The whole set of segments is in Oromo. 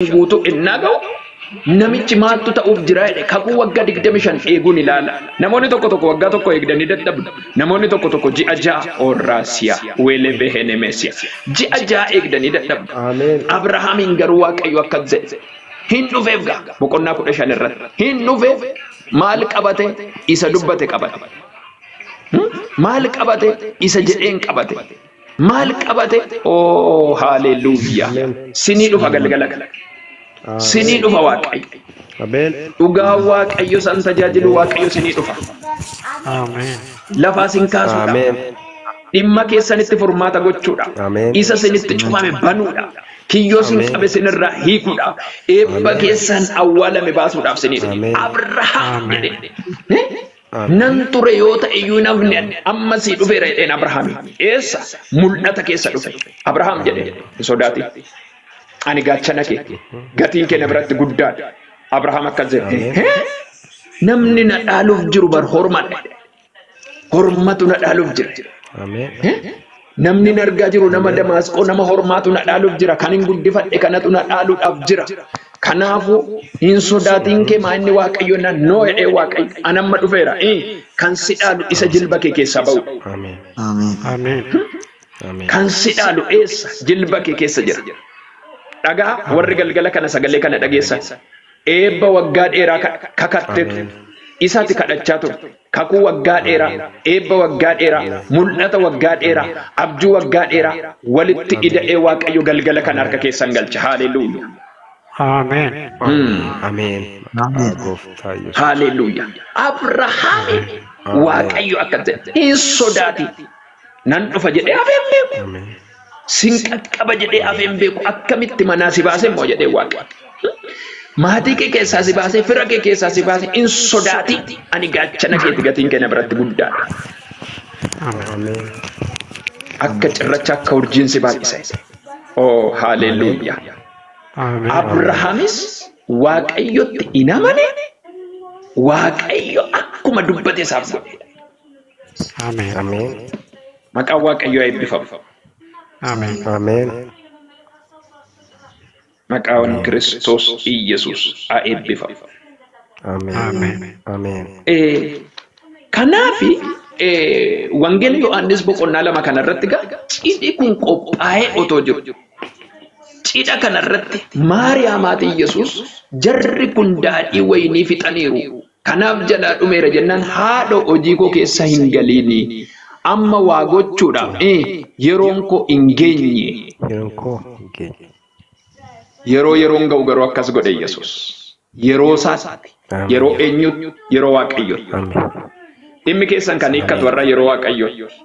Guutuu innaa ga'u namichi maaltu ta'uuf jira jedhe kakuu waggaa 25 eeguun ilaala. Namoonni tokko tokko waggaa tokko eegdanii dadhabdu. Namoonni tokko tokko ji'a 6 orraasiyaa weele behenemeesiyaa ji'a 6 eegdanii dadhabdu. Ameen. Abrahaamiin garuu Waaqayyo akkas jedhe. Hin dhufeef gaa boqonnaa 15 irratti. Hin dhufeef maal qabate? Isa dubbate qabate. Maal qabate? Isa jedheen qabate. Maal qabate? Oo haaleluyyaa. Sinii dhufa galgala kana. Sinii dhufa Waaqayyo. Ameen. Dhugaa Waaqayyo san tajaajilu Waaqayyo sinii dhufa. Ameen. Lafaa sin kaasuudha. Ameen. Dhimma keessanitti furmaata gochuudha. Ameen. Isa sinitti cufame banuudha. Kiyyoo sin Ameen. qabe sinirraa hiikuudha. Eebba keessan awwaalame baasuudhaaf sinii dhufa. Ameen. Abrahaam Ameen. jedhe. Nan ture yoo ta'e iyyuu hin hafne ani. Amma sii dhufeera jedheen Abrahaamiin. Eessa? Mul'ata keessa dhufe. Abrahaam jedhe hin sodaatin. Ani gaachana kee. Gatiin kee na biratti guddaadha. Abrahaam akkas jedhe. "Hee? Namni na dhaaluuf jiru bar hormadha. Hormatu na dhaaluuf jira. Ameen. Namni na argaa jiru nama Damaasqoo nama hormaatu na dhaaluuf jira. Kan hin guddifadhe kanatu na dhaaluudhaaf jira. Kanaafuu hin sodaatiin kee maa inni Waaqayyo na noo jedhee Waaqayyo an amma dhufeera. Kan si dhaalu isa jilba kee keessaa ba'u. Ameen. Ameen. Ameen. Ameen. Kan si dhaalu eessa? Jilba kee keessa jira. Dhagaa warri galgala kana sagalee kana dhageessan. Eebba waggaa dheeraa kakattetu isatti kadhachaa turte. Kakuu waggaa dheeraa, eebba waggaa dheeraa, mul'ata waggaa dheeraa, abjuu waggaa dheeraa walitti ida'ee Waaqayyo galgala kana harka keessan galcha. Haaleluyyaa. Ameen. Ameen. Ameen. Gooftaa Yesuus. Haaleluyyaa. Abrahaami Waaqayyo akka jedhe hin sodaatin. Nan dhufa jedhee hafee hin beeku. Ameen. Sin qaqqaba jedhee hafee hin beeku. Akkamitti manaa si baase immoo jedhee Waaqa. Maatii kee keessaa si baasee fira kee keessaa si baasee hin sodaatin. Ani gaachana keeti gatiin kee na biratti guddaadha. Ameen. Ameen. Akka cirracha akka urjiin si baay'isa. Oh haaleluyyaa. Ameen. Abrahaamis Waaqayyotti in amane Waaqayyo akkuma dubbate isaaf godhe. Ameen. Ameen. Maqaan Waaqayyoo haa eebbifamu. Ameen. Ameen. Maqaan Kiristoos Iyyasuus haa eebbifamu. Ameen. Ameen. Ameen. Kanaafi Wangeela Yohaannis boqonnaa 2 kanarratti gaa cidhi kun qophaa'ee otoo jiru. Cidha kanarratti Maariyaam haati Iyyasuus jarri kun daadhii wayinii fixaniiru. Kanaaf jalaa dhumeera jennaan haadho hojii koo keessa hin galiini. Amma waa gochuudhaaf yeroon koo hin geenye. Yeroon koo hin geenye. Yeroo yeroon ga'u garuu akkas godhe Yesuus. Yeroo isaatti, Ameen. yeroo eenyutti, yeroo Waaqayyootti. Ameen. Dhimmi keessan kan hiikkatu har'a yeroo Waaqayyootti.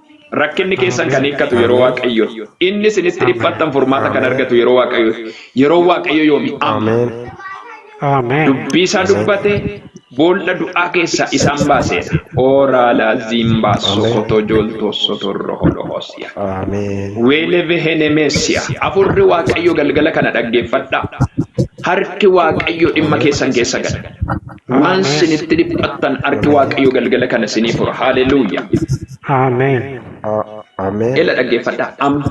Rakkinni keessan kan hiikkatu yeroo Waaqayyootti. Inni isinitti dhiphattan furmaata kan argatu yeroo Waaqayyootti. Yeroo Waaqayyo yoomi? Amma. Ameen. Ameen. Dubbii isaa dubbate boolla du'aa keessaa isaan baaseera. Ooraalaa ziimbaa sokotoo jooltoo sotorro holohosiya. Ameen. Weele vehenemeesiya. Afurri Waaqayyo galgala kana dhaggeeffadhaa. Harki Waaqayyo dhimma keessan keessa gala. Waan sinitti dhiphattan harki Waaqayyo galgala kana sinii fura. Haaleluyyaa. Ameen. Ameen. Ela dhaggeeffadhaa. Amma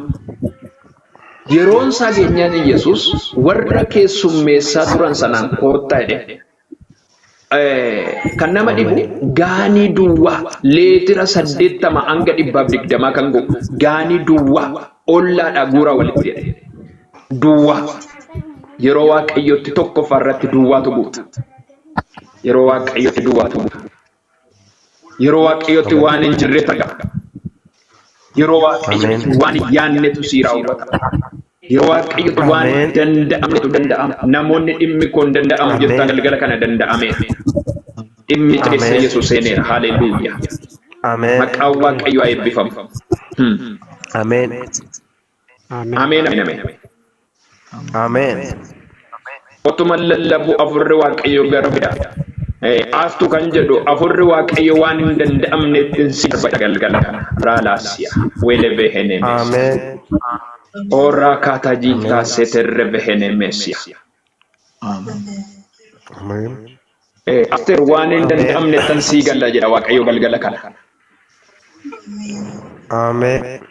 yeroon isaa geenyaan Yesuus warra keessummeessaa turan sanaan koottaa jedhe. Kan nama dhibu gaanii duwwaa leetira 80 hanga 120 kan ga'u gaanii duwwaa ollaadhaa guuraa walitti jedhe. Duwwaa yeroo Waaqayyootti tokkoffaa irratti duwwaatu guuta. Yeroo Waaqayyootti duwwaatu guuta. Yeroo Waaqayyootti waan hin jirretu argama. Yeroo Waaqayyootti waan hin yaadnetu sii raawwata. Yeroo Waaqayyootti waan Ameen. danda'amnetu danda'ama. Namoonni dhimmi koo hin danda'amu jettan Ameen. galgala kana danda'ameera. Dhimmi keessa Ameen. Yesuus seeneera. Haaleluyyaa. Ameen. Maqaan Waaqayyoo haa eebbifamu. Ameen. Ameen. Ameen ameen ameen. Ameen. Otuma lallabuu afurri Waaqayyo gara fida. Aastu kan jedhu afurri Waaqayyo waan hin danda'amne ittiin si darba galgala kana. Raalaasiya. Wele vehenemes. Ameen. Oraa kaataa jiiltaa seterre vehenemesiya. Ameen. Ameen. Asteer waan hin danda'amne ittiin sii galla jedha Waaqayyo galgala kana. Ameen.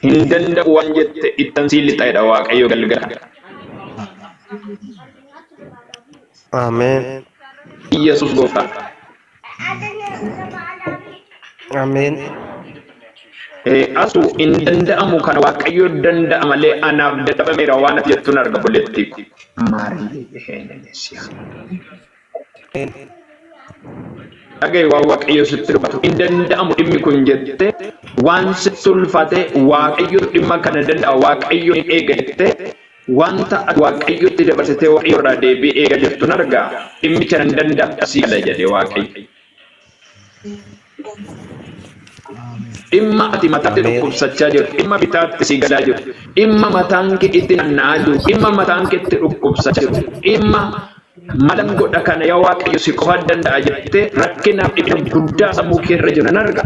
Hin danda'u waan jette ittiin sii lixa jedha Waaqayyo galgala kana. Ameen. Iyyasuus gooftaadha. Ameen. Asu hin danda'amu kana Waaqayyo danda'a malee anaaf dadhabameera waan ati jettuun arga obboleettii ko. Dhaga'i waan Waaqayyo sitti dubbatu. Hin danda'amu dhimmi kun jettee waan sitti ulfaate Waaqayyo dhimma kana danda'a Waaqayyo ni eega jettee wanta ati Waaqayyotti dabarsitee Waaqayyo irraa deebii eega jirtuun arga. Dhimmicha nan danda'a sii gala jedhe Waaqayyo. Dhimma ati mataatti Ameen. dhukkubsachaa jirtu, dhimma bitaatti si galaa jirtu, dhimma mataan kee itti naanna'aa jiru, dhimma mataan kee itti dhukkubsachaa jiru, dhimma malan godha kana yaa Waaqayyo si qofa danda'a jettee rakkinaaf dhiphina guddaa sammuu kee irra jiru nan arga.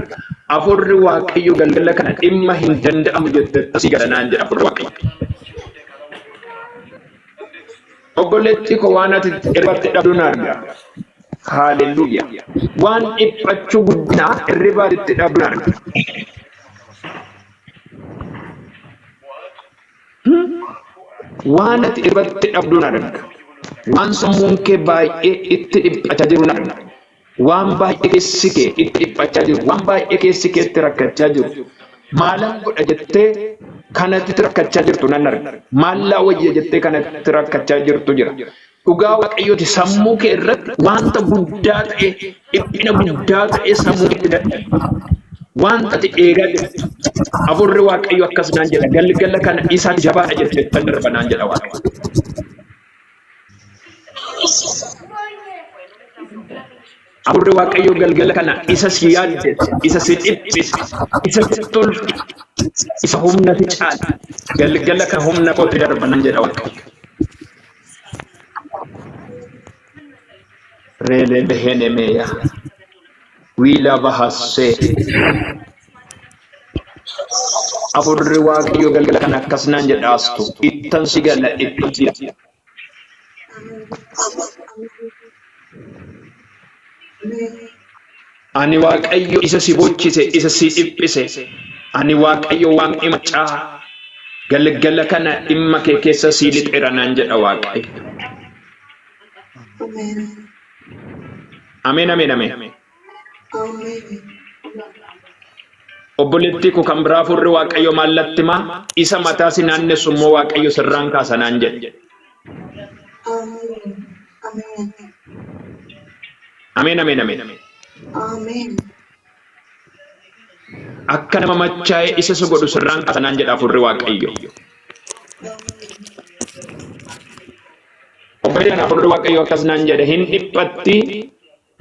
Hafuurri Waaqayyo galgala kana dhimma hin danda'amu jettee si gala naan jedha hafuurri Waaqayyo. Obboleettii koo waan ati irratti dhabdu nan arga. Haaleluyyaa. Waan dhiphachuu guddinaa hirribaa itti dhabdu nan arga. Waan ati irratti dhabdu nan arga. Waan sammuun kee baay'ee itti dhiphachaa jiru nan arga. Waan baay'ee keessi kee itti dhiphachaa jiru, waan baay'ee keessi kee itti rakkachaa jiru. Maalan godha jettee kanatti rakkachaa jirtu nan arga. Maallaa wayya jettee kanatti rakkachaa jirtu jira. Dhugaa Waaqayyooti sammuu kee irratti wanta guddaa ta'e, dhiphina guddaa ta'e sammuu keetti dadhabe. Wanta ati eegaa jirtu. Hafuurri Waaqayyo akkas naan jedha. Galgala kana isa jabaadha jettee tan darba naan jedha Waaqayyo. Hafuurri Waaqayyo galgala kana isa si yaaddesse, isa si dhiphise, isa si tolche, isa humna si caale. Galgala kana humna kootti darba naan jedha Waaqayyo. Reele behenemeya. Wiila bahassee. Hafuurri Waaqayyo galgala kana akkas naan jedha astu. Ittan si gala, ittan si gala. Ani Waaqayyo isa si boochise, isa si dhiphise. Ani Waaqayyo Waaqni maccaa galgala kana dhimma kee keessa sii lixeera naan jedha Waaqayyo. Ameen. Ameen, ameen, ameen. Ameen. Obboleettii koo kan biraa hafuurri Waaqayyo maallatti himaa isa mataa si naannessu immoo Waaqayyo sirraan kaasa naan jedhe. Ameen. Ameen. Ameen, ameen, ameen. Ameen. Akka nama machaa'ee isa si godhu sirraan kaasa naan jedha hafuurri Waaqayyo. Obboleettii kana hafuurri Waaqayyo akkas naan jedhe hin dhiphatti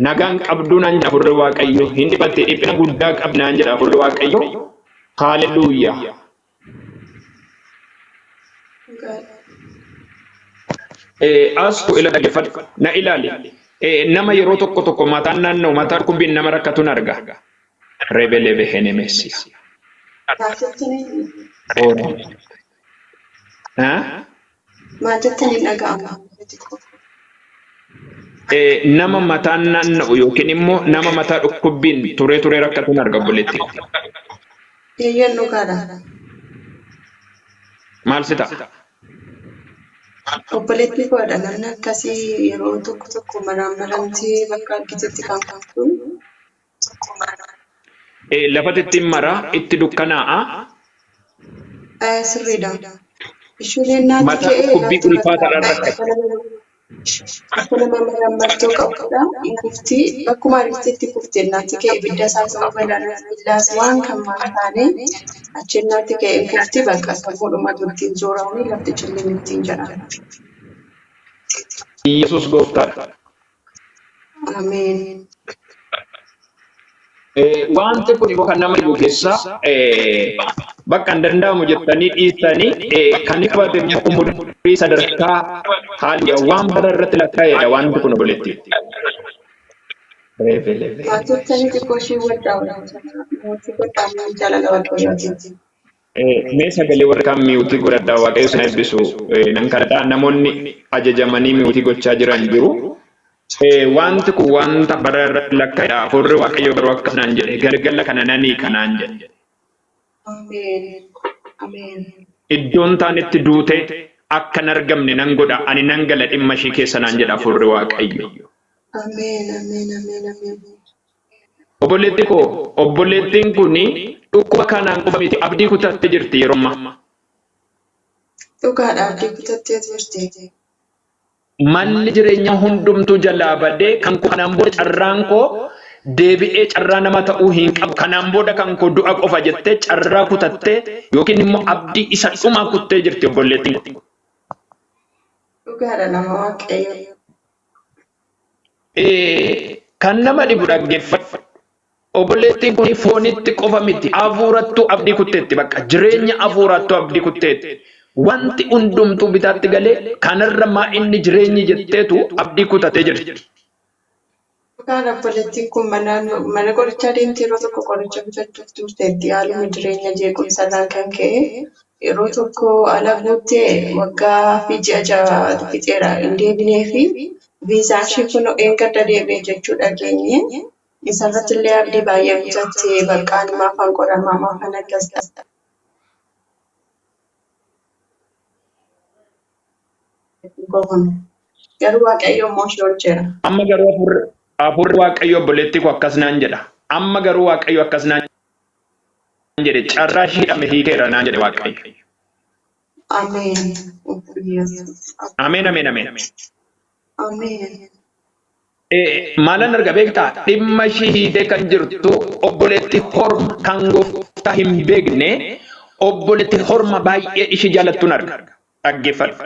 nagaan qabduu naan jedha hafuurri Waaqayyo hin dhiphatti dhiphina guddaa qabdi naan jedha hafuurri Waaqayyo. Haaleluyyaa. Dhugaadha. Astu ila dhaggeeffadhu na ilaali. Nama yeroo tokko tokko mataan naanna'u mataa dhukkubbiin nama rakkatuun arga. Rebelebe henemesiya. Maal jettanii? Ha? Maal jettanii dhaga'ama? Nama mataan naanna'u yookiin immoo nama mataa dhukkubbiin turee turee rakkatuun arga obboleettii. Eeyyeen dhugaadha. Maal si ta'a? Obboleettii koodha. Namni akkasii yeroo tokko tokko maraan maramtee bakka argitetti kan kuftu. Lafatti ittiin mara itti dukkanaa'a. Sirriidha. Isheen naatti Mataa ka'ee dhukkubbii naatti ulfaataadhaan rakkata. Akka nama maraan qabudha. Kufti bakkuma argitetti kufte naatti ka'e ibidda isaa ta'uu balaa billaas waan kan maal taane achi naatti ka'e kufti bakka sammuudhuma ittiin zooramni lafti cilleen ittiin jedhama. Yesuus gooftaadha. Ameen. Wanti kun immoo kan nama dhibu keessaa bakka hin danda'amu jettanii dhiistanii kan qabate umurii sadarkaa haalli waan bara irratti lakkaa'edha wanti kun obboleettii. Maal jettanii xiqqoo ishee waddaa mootii godhaa jaalala waaqayyooti. Mee sagalee warra kaan mute godhadhaa Waaqayyo isin eebbisu nan kadhadhaa namoonni ajajamanii mute gochaa jiran jiru. Wanti kun wanta bara irratti lakkaa'edha. Hafuurri Waaqayyo garuu akkas naan jedhe galgala kana nanii kanaan jedhe. Ameen. Ameen. Iddoon taanetti duutee Akka hin argamne nan godha. Ani nan gala dhimma ishii keessa naan jedha hafuurri Waaqayyo. Ameen. Ameen. Ameen. Ameen. Obboleetti koo, obboleettiin kun dhukkuba kanaan qofa miti, abdii kutattee jirti yeroo ammaa. Dhugaadha, abdii kutattee jirti. Malli jireenyaa hundumtuu jalaa badee, kan koo kanaan booda carraan koo deebi'ee carraa nama ta'uu hin qabu. Kanaan booda kan koo du'a qofa jettee carraa kutattee yookiin immoo abdii isa dhumaa kuttee jirti obboleettiin kun. Dhugaadha, nama Waaqayyo. Kan nama dhibu dhaggeeffadhu. Obboleettiin kun foonitti qofa miti, hafuurattuu abdii kutteetti, bakka jireenya hafuurattuu abdii kutteetti. Wanti hundumtuu bitaatti galee kanarra maa inni jireenyi jetteetu abdii kutatee jirti. Dhugaadha, obboleettiin kun mana qorichaa deemtee yeroo tokko qoricha bitachuuf turteetti, haaluma jireenya jeequmsarraan kan ka'e yeroo tokko ala guuttee waggaa fi ji'a 6 fixeera hin deebinee fi viizaan ishee kun eengadda deebi'e jechuu dhageenye. Isarratti illee abdii baay'ee kutattee, bakka ani maafan qoramaa, maafan akkas ta'a. Garuu Waaqayyo immoo ishee oolcheera. Amma garuu hafuurri Waaqayyo obboleettii koo akkas naan jedha. Amma garuu Waaqayyo akkas naan jedhe, carraa ishee hidhame hiikeera naan jedhe Waaqayyo. Ameen. Yesuus. Ameen, ameen, ameen. Ameen. Maalan arga beektaa? Dhimma ishii hiitee kan jirtu obboleetti horma kan gooftaa hin beekne, obboleetti horma baay'ee ishii jaalattuun arga. Dhaggeeffadhu.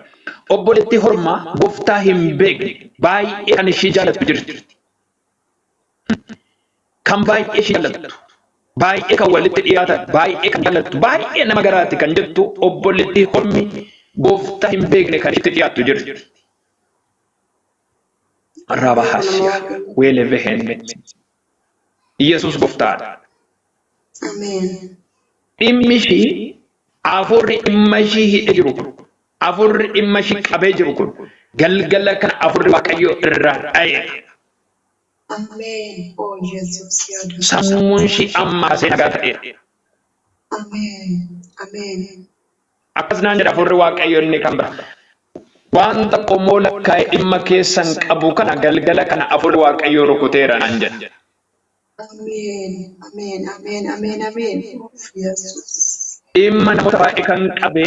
Obboleetti horma gooftaa hin beekne baay'ee kan ishii jaalattu jirti. Kan baay'ee ishii jaalattu. Baay'ee kan walitti dhiyaatan, baay'ee kan jaalattu, baay'ee nama garaati kan jettu obboleetti hormi gooftaa hin beekne kan ishiitti dhiyaattu jirti. Rabahasiya weelevehenne. Yesuus gooftaadha. Ameen. Dhimmi ishii, hafuurri dhimma ishii hidhee jiru kun, hafuurri dhimma ishii qabee jiru kun, galgala kana hafuurri Waaqayyoo irraa dha'eera. Ameen. Oh Yesuus, yaada. Sammuun ishii amma kaasee nagaa ta'eera. Ameen. Ameen. Akkas naan jedha hafuurri Waaqayyoo inni kan bira. Wanta qomoo lakkaa'ee dhimma keessan qabu kana galgala kana hafuurri Waaqayyoo rukuteera naan jedha. Ameen. Ameen. Ameen. Ameen. Ameen. Yesuus. Dhimma namoota baay'ee kan qabe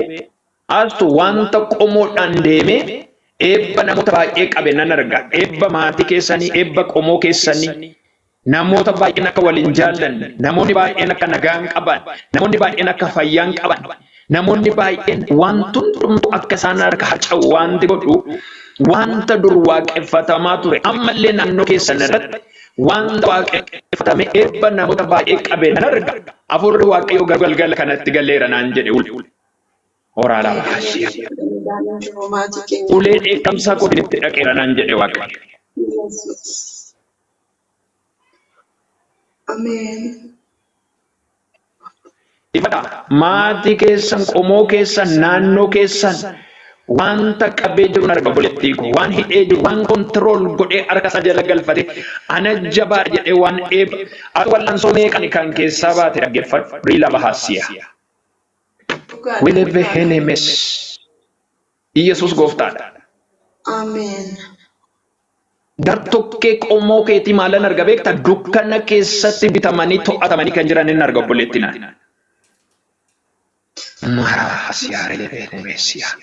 astu wanta qomoodhaan deemee eebba namoota baay'ee qabe nan arga. Eebba maatii keessanii, eebba qomoo keessanii, namoota baay'een akka waliin jaallanne, namoonni baay'een akka nagaan qaban, namoonni baay'een akka fayyaan qaban, namoonni baay'een wanti hundumtuu akka isaan harka harca'u wanti godhu wanta dur waaqeffatamaa ture ammallee naannoo keessan irratti wanta waaqeffatame eebba namoota baay'ee qabe nan arga. Hafuurri Waaqayyoo galgala kanatti galeera naan jedhe ule. Horaa lama haashiya. Maatii keenya. Ulee dheekkamsaa kootiin itti dhaqeera naan jedhe Waaqayyo. Yesuus. Ameen. Ifadha. Maatii keessan, qomoo keessan, naannoo keessan wanta qabee jiru arga obboleettii koo. Waan hidhee jiru, waan control godhee harka isaa jala galfate, ana jabaa jedhee waan eebba. Ati wal'aansoo meeqani kan keessaa baate, dhaggeeffadhu. Riila bahaasiya. Dhugaadha. Weleve henemes. Iyesuus gooftaadha. Ameen. Gartokkee qomoo keetii maalan arga beekta? Dukkana keessatti bitamanii to'atamanii kan jiran inni arga obboleettii naan. Maraasiyaa releveesiyaa.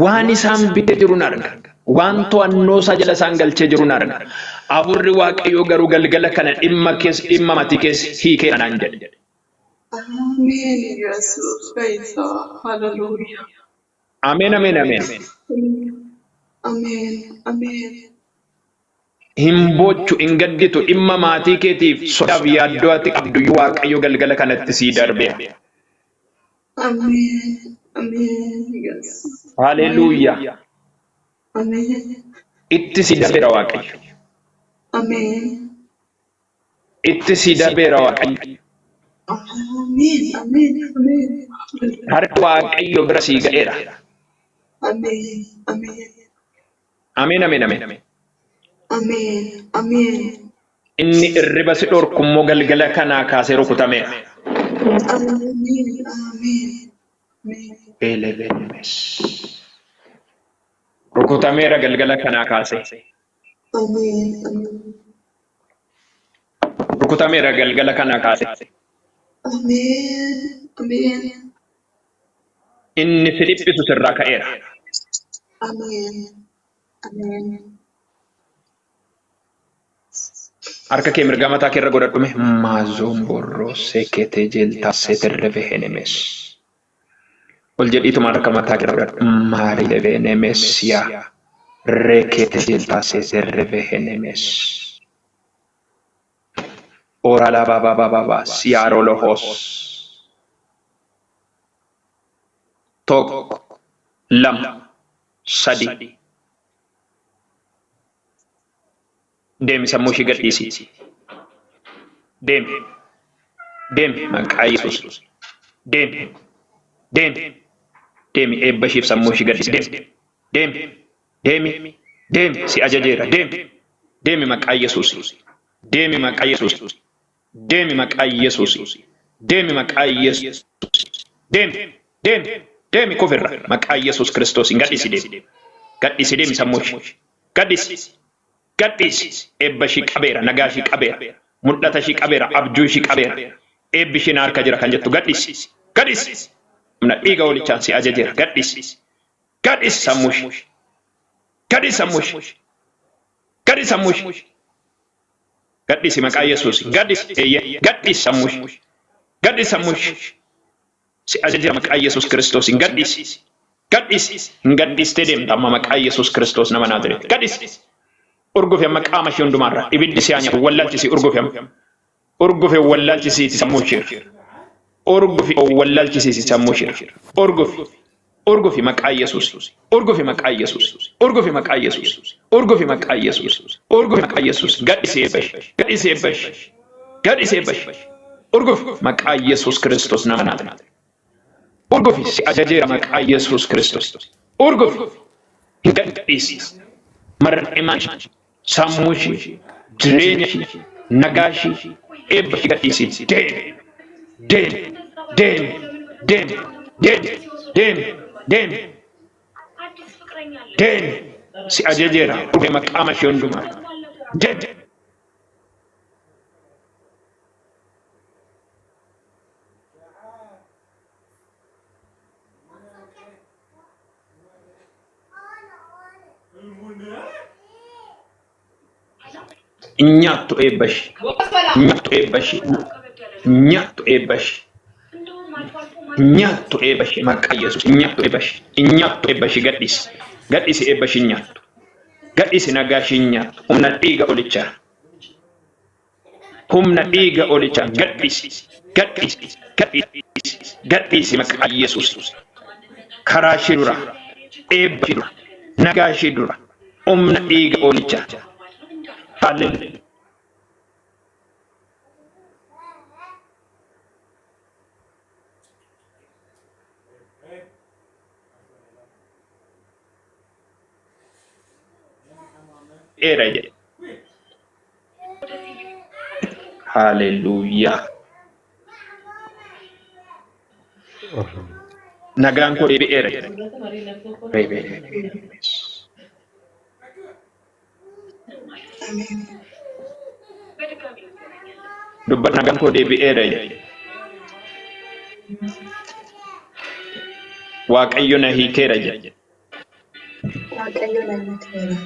Waan isaan bitee jiru arga. Waan to'annoo isaa jala isaan galchee jiru arga. Hafuurri Waaqayyoo garuu galgala kana dhimma keessa, dhimma maatii keessa hiikee naan jedhe. Ameen. Yesuus fayyisaa. Haleluuyaa. Ameen, ameen, ameen. Ameen. Ameen. Hin boochu, hin gadditu, dhimma maatii keetiif sodaaf yaaddoo ati qabdu iyyuu Waaqayyo galgala kanatti sii darbeera. Ameen. Ameen. Yesuus. Haleluuyaa. Ameen. Itti sii darbeera Waaqayyo. Ameen. Itti sii darbeera Waaqayyo. Ameen. Ameen. Ameen. Harki Waaqayyo bira sii ga'eera. Ameen. Ameen. Ameen, ameen, ameen. Ameen. Ameen. Inni irriba si dhorku immoo galgala kanaa kaasee rukutameera. Ameen. Ameen. Ameen. Beelebeelemes. Rukutameera galgala kanaa kaase. Ameen. Ameen. Rukutameera galgala kanaa kaase. Ameen. Ameen. Inni si dhiphisu sirraa ka'eera. Ameen. Ameen. Harka kee mirgaa mataa kee irra godhadhume. Maazoon borroo seeketee jeeltaa seeterrebe henemes. Ol jedhiituma harka mataa kee irra godhadhu. Maariilebe henemes yaa. Reekete jeeltaa seeterrebe henemes. Ooralaa baabaa baabaa baa siyaaroo lohoos. 1, 2, 3. Deemi sammuu ishii gadhiisi. Deemi. Deemi maqaa Yesuus. Deemi. Deemi. Deemi eebba ishiif sammuu ishii gadhiisi. Deemi. Deemi. Deemi. Deemi si ajajeera. Deemi. Deemi maqaa Yesuus. Deemi maqaa Yesuus. Deemi maqaa Yesuus. Deemi maqaa Yesuus. Deemi. Deemi. Deemi kufirra maqaa Yesuus Kiristoos hin gadhiisi deemi. Gadhiisi deemi sammuu ishii. Gadhiisi. Gadhiisi. Eebba ishii qabeera. Nagaa ishii qabeera. Mul'ata ishii qabeera. Abjuu ishii qabeera. Eebbi ishii na harka jira kan jettu gadhiisi. Gadhiisi. Humna dhiiga hoolichaan si ajajeera. Gadhiisi. Gadhiisi sammuu ishii. Gadhiisi sammuu ishii. Gadhiisi sammuu ishii. Gadhiisi maqaa Yesuus. Gadhiisi. Eeyyee. Gadhiisi sammuu ishii. Gadhiisi sammuu ishii. Si ajajeera maqaa Yesuus Kiristoos. Gadhiisi. Gadhiisi. Hin gadhiistee deemta amma maqaa Yesuus Kiristoos nama Naazreet. Gadhiisi. Urgufe amma qaama ishee hundumaarra ibiddi si haa nyaatu wallaalchisi urgufe amma. Urgufe wallaalchisiisi sammuu ishee. Urgufe wallaalchisiisi sammuu ishee. Urgufe. Urgufe maqaa Yesuus. Urgufe maqaa Yesuus. Urgufe maqaa Yesuus. Urgufe maqaa Yesuus. Urgufe maqaa Yesuus. Gadhiisi eebba ishee. Gadhiisi eebba ishee. Gadhiisi eebba ishee. Urgufe maqaa Yesuus Kiristoos nama Naazreet. Urgufe si ajajeera maqaa Yesuus Kiristoos. Urgufe. Hin gadhiisi. Mar'imaan ishee, sammuu ishee, jireenya ishee, nagaa ishee, eebba ishee gadhiisi. Deemi. Deemi. Deemi. Deemi. Deemi. Deemi. Deemi. Deemi. Si ajajeera. Urgufe maqaama ishee hundumaa. Deemi. Nyaattu eebba ishee. Nyaattu eebba ishee. Nyaattu eebba ishee. Nyaattu eebba ishee maqaa Yesuus. Nyaattu eebba ishee. Nyaattu eebba ishee gadhiisi. Gadhiisi eebba ishee nyaattu. Gadhiisi nagaa ishee nyaattu. Humna dhiiga olichaa. Humna dhiiga olichaa gadhiisi. Gadhiisi. Gadhiisi. Gadhiisi maqaa Yesuus. Karaa ishee dura. Eebba ishee dura. Nagaa ishee dura. Humna dhiiga olichaa. Hallelujah. Dheera jedhe. Hallelujah. Nagaan koo deebi'eera jedhe. Ameen. Dubbadhu nagaan koo deebi'eera jedhe. Waaqayyo na hiikeera jedhe. Waaqayyo na hiikeera.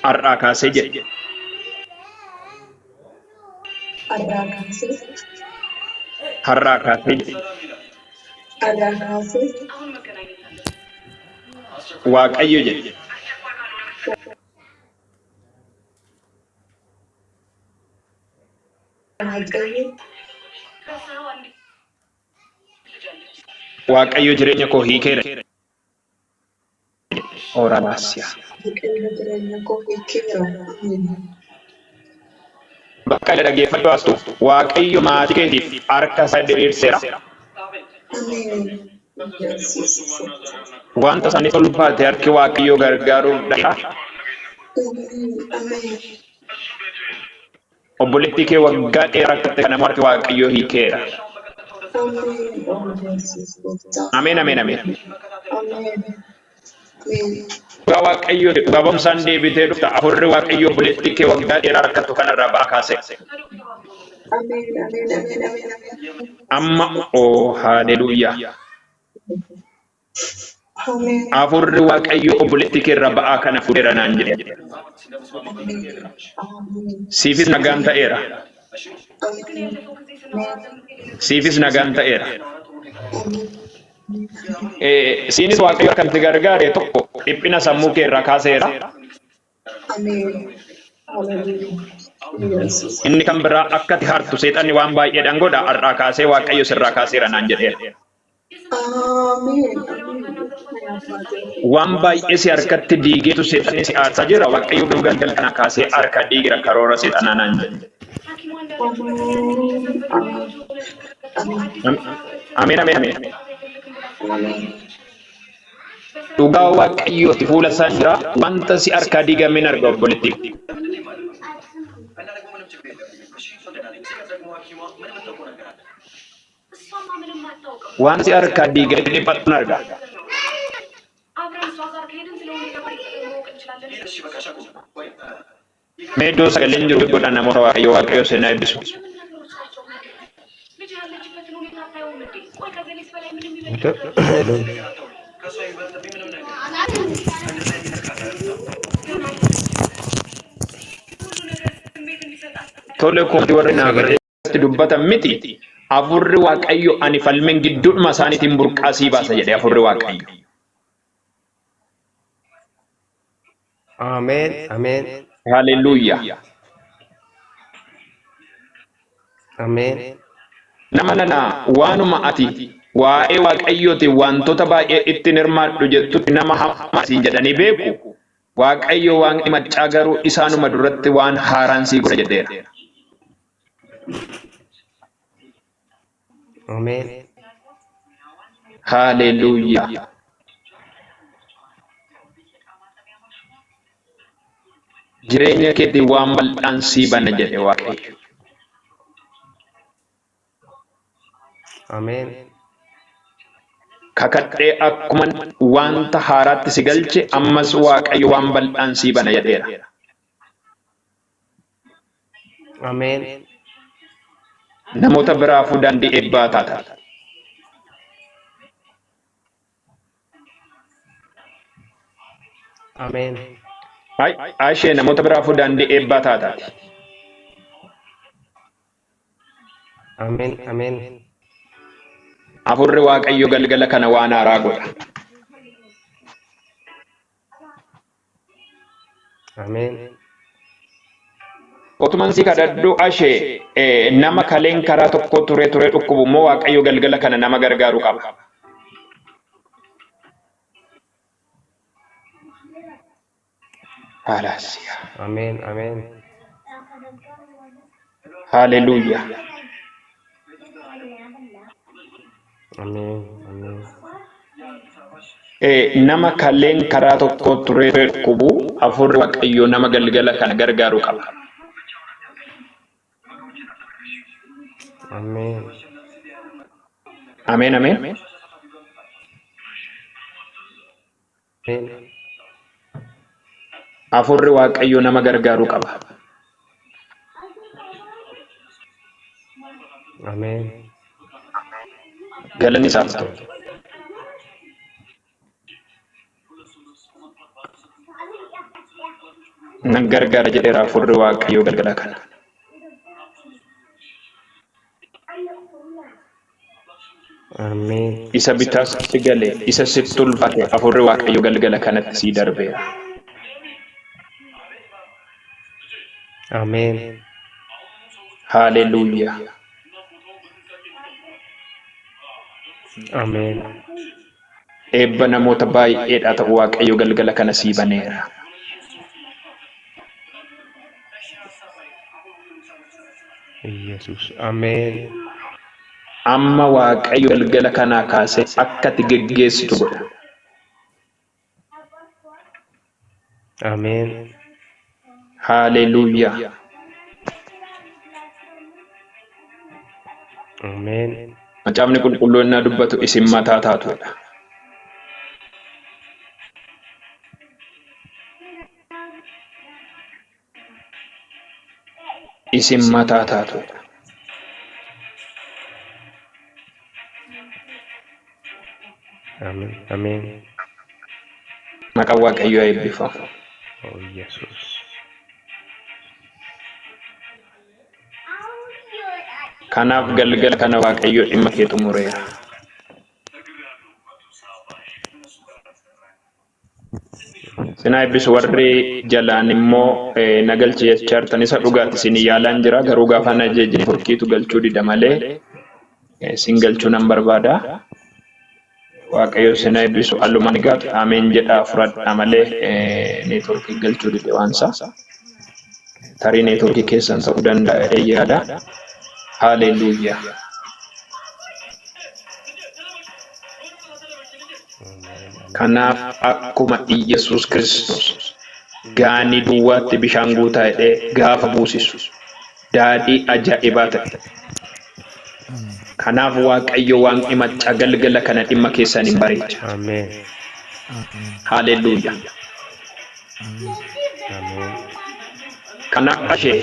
Har'aa kaasee jedhe. Har'aa kaasee. Har'aa kaasee jedhe. Har'aa kaasee. Waaqayyo jedhe. Waaqayyo. Waaqayyo jireenya koo hiikeera. Orabaasiyaa. Waaqayyo jireenya koo hiikeera. Ameen. Bakka dhaggeeffadhu astu Waaqayyo maatii keetiif harka isaa diriirseera. Ameen. Yesuus. Wanta isaaniif ulfaate harki Waaqayyoo gargaaruuf dhaqa. Ameen. Ameen. Obboleettii kee waggaa dheeraa rakkatte kana harki Waaqayyoo hiikeera. Ameen. Oh, Yesuus gooftaa. Ameen, ameen, ameen. Ameen. Ameen. Dhugaa Waaqayyoo dhugaa ba'umsaan deebitee dhufta. Hafuurri Waaqayyoo obboleettii kee waggaa dheeraa rakkattu kanarraa ba'aa kaase. Ameen. Ameen. Ameen. Ameen. Ameen. Amma oo haaleluuyaa. Ameen. Hafuurri Waaqayyoo obboleettii kee irraa ba'aa kana fuudheera naan jedhe. Ameen. Ameen. Siifis nagaan ta'eera. Ameen. Ameen. Siifis nagaan ta'eera. Ameen. Siinis Waaqayyo kan si gargaare tokko dhiphina sammuu kee irraa kaaseera. Ameen. Hallelujah. Yesuus. Inni kan biraa akka ati hartu seexanni waan baay'eedhaan godha har'aa kaasee Waaqayyo sirraa kaaseera naan jedheera. Ameen. Ameen. Waan baay'ee si harkatti diigeetu seexanni si aarsaa jira. Waaqayyo garuu galgala kana kaasee harka diigeera karoora seexanaa naan jedhe. Ameen. Ameen. Ameen. Ameen, ameen, ameen. Ameen. Dhugaa Waaqayyooti fuula isaa jira. Wanta si harkaa diigameen arga obboleettii. Waan si harkaa diigamee dhiphattuun arga. Mee iddoo sagaleen jiru godha namoota Waaqayyoo Waaqayyo seenaa eebbisu. Hello. Tole kooti warri naa barreessatti dubbatan miti. Hafuurri Waaqayyo ani falmeen gidduudhuma isaaniitiin burqaa sii baasa jedhe hafuurri Waaqayyo. Ameen. Ameen. Haleluuyaa. Ameen. Nama nana waanuma ati waa'ee Waaqayyooti wantoota baay'ee ittiin hirmaadhu jettutti nama hamaa siin jedhanii beeku. Waaqayyo waaqni maccaa garuu isaanuma duratti waan haaraan sii godha jedheera. Ameen. Haleluuyaa. Jireenya keetiin waan bal'aan sii bana jedhe Waaqayyo. Ameen. Kakadhee akkuman wanta haaraatti si galche ammas Waaqayyo waan bal'aan sii bana jedheera. Ameen. Namoota biraafuu daandii eebbaa taata. Ameen. Ashee namoota biraafuu daandii eebbaa taata. Ameen. Ameen. Hafuurri Waaqayyo galgala kana waan haaraa godha. Ameen. Otuman si kadhadhu ashee nama kaleen karaa tokko ture ture dhukkubu immoo Waaqayyo galgala kana nama gargaaru qaba. Halaasiyaa. Ameen. Ameen. Haleluuyaa. Ameen. Ameen. Nama kaleen karaa tokko ture ture dhukkubu hafuurri Waaqayyo nama galgala kana gargaaru qaba. Ameen. Ameen, ameen. Ameen. Hafuurri Waaqayyo nama gargaaru qaba. Ameen. Galanni isaaf ta'u. Nan gargaara jedheera hafuurri Waaqayyoo galgala kana. Ameen. Isa bitaas si gale, isa sitti ulfaate hafuurri Waaqayyoo galgala kanatti sii darbeera. Ameen. Haleluuyaa. Ameen. Eebba namoota baay'eedhaa ta'u Waaqayyo galgala kana sii baneera. Yesuus. Ameen. Amma Waaqayyo galgala kanaa kaasee akka ati geggeessitu godha. Ameen. Haleluuyaa. Ameen. Macaafni qulqulluu innaa dubbatu isin mataa taatudha. Isin mataa taatudha. Ameen. Ameen. Maqaan Waaqayyoo haa eebbifamu. Oh Yesus. Kanaaf galgala kana Waaqayyo dhimma kee xumureera. Sinaa eebbisu warri jalaan immoo na galchi jechaa jirtan isa dhugaati isin yaalaan jira garuu gaafa na jeje turkiitu galchuu dida malee isin galchuu nan barbaada. Waaqayyo sinaa eebbisu allumaan egaa ameen jedhaa fudhadhaa malee neetworkii galchuu dide waansa. Tarii neetworkii keessan ta'uu danda'a jedhee yaada. Haaleluyyaa. Kanaaf akkuma Iyyasuus Kiristoos gaanii duwwaatti bishaan guutaa jedhee gaafa buusisu daadhii ajaa'ibaa ta'e. Kanaaf Waaqayyo waan dhimmacha galgala kana dhimma keessan hin bareecha. Ameen. Haaleluyyaa. Ameen. Kanaaf ishee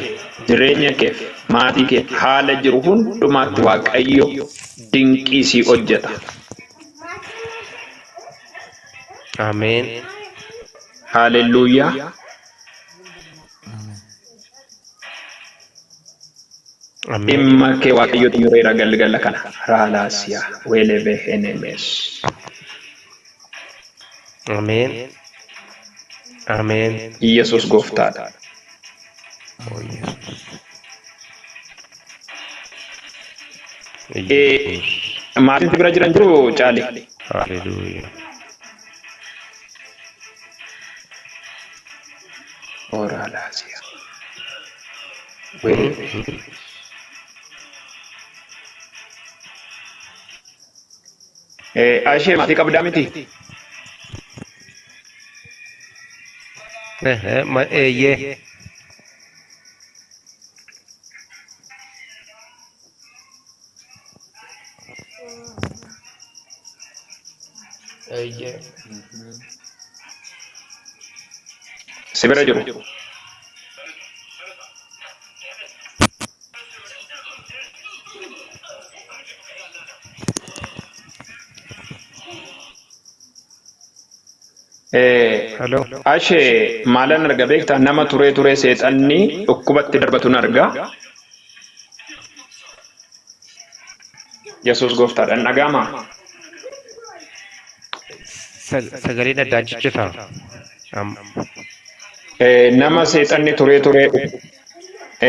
jireenya keef maatii keef haala jiru hundumaatti Waaqayyo dinqii sii hojjeta. Ameen. Haaleluyyaa. Ameen. Dhimma kee Waaqayyo xumureera galgala kana. Raalaasiyaa weelebe enemes. Ameen. Ameen. Iyyasuus gooftaadha. Oh Yesus. Yesus. Maatiin si bira jiran jiru caali. Hallelujah. Oraalaasiyaa weelebe. Ashee maatii qabdaa miti? Eeyyee. Eeyyee. Si bira jiru. Hello. Ashee maalan arga beektaa nama turee turee seexanni dhukkubatti darbatuun argaa. Yesuus gooftaadhaan dhaga'amaa? Sagaleen addaan ciccitaa. Nama seexanni turee turee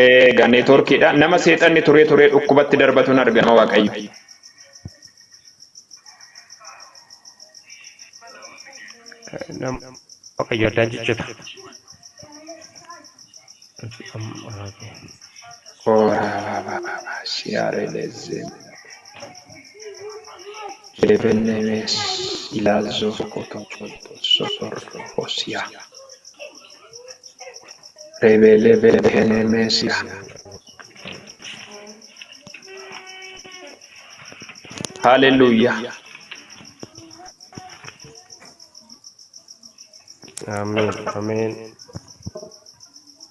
egaa neetworkiidha. Nama seexanni turee turee dhukkubatti darbatuun arga nama Waaqayyo. Waaqayyo addaan ciccita. Hallelujah. Ameen. Ameen.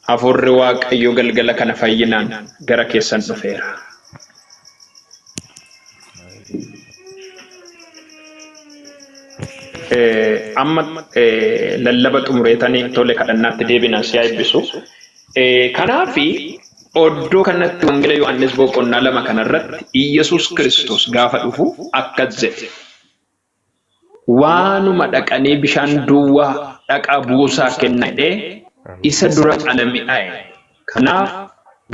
Hafuurri Waaqayyo galgala kana fayyinaan gara keessan dhufeera. Amma lallaba xumureetanii tole kadhannaatti deebinaan si haa eebbisu. Kanaafi oddoo kanatti Wangeela Yohaannis boqonnaa 2 kanarratti Iyyasuus Kiristoos gaafa dhufu akkas jedhe. Waanuma dhaqanii bishaan duwwaa dhaqaa buusaa kenna jedhee isa dura qalami'aa'e. Kanaaf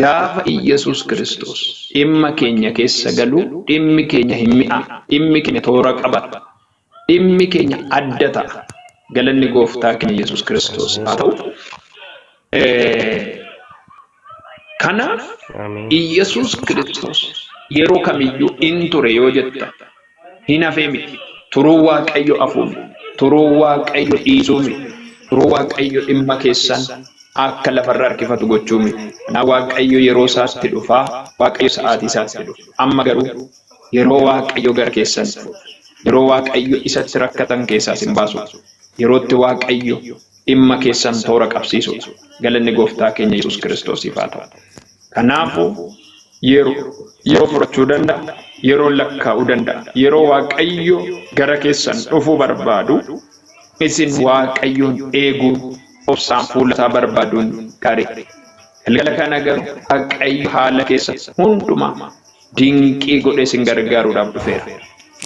gaafa Iyyasuus Kiristoos dhimma keenya keessa galu dhimmi keenya hin mi'a, dhimmi keenya toora qabata, dhimmi keenya adda ta'a. Galanni gooftaa keenya Iyyasuus Kiristoos haa ta'u. Kanaaf Iyyasuus Kiristoos yeroo kamiyyuu in ture yoo jetta hin hafee miti. Turuu Waaqayyo afuu miti. Turuu Waaqayyo dhiisuu miti. Turuu Waaqayyo dhimma keessan akka lafarra harkifatu gochuu miti. Kanaaf Waaqayyo yeroo isaatti dhufaa, Waaqayyo sa'aatii isaatti dhufa. Amma garuu Yeroo Waaqayyo gara keessan dhufu, yeroo Waaqayyo isatti rakkatan keessaa isin baasu, yerootti Waaqayyo dhimma keessan toora qabsiisudha. Galanni Gooftaa keenya Yesuus Kiristoosiif haa ta'u. Kanaafuu yeroo fudhachuu danda'a, yeroo lakkaa'uu danda'a. Yeroo Waaqayyo gara keessan dhufuu barbaadu, isin Waaqayyoon eeguun obsaan fuula isaa barbaaduun gaarii. Galgala kana garuu Waaqayyo haala keessa hundumaa dinqii godhee isin gargaaruudhaaf dhufeera.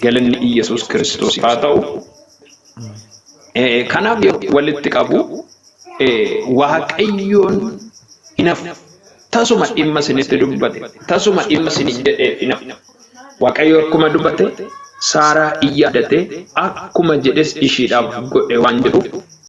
Galanni Iyyasuus Kiristoosiif haa ta'u. Kanaaf yeroo walitti qabu Waaqayyoon hin hafu. Tasuma dhimma isinitti dubbate, tasuma dhimma isiniin jedhee hin hafu. Waaqayyo akkuma dubbate Saaraa in yaadate, akkuma jedhes ishiidhaaf godhe waan jedhuuf.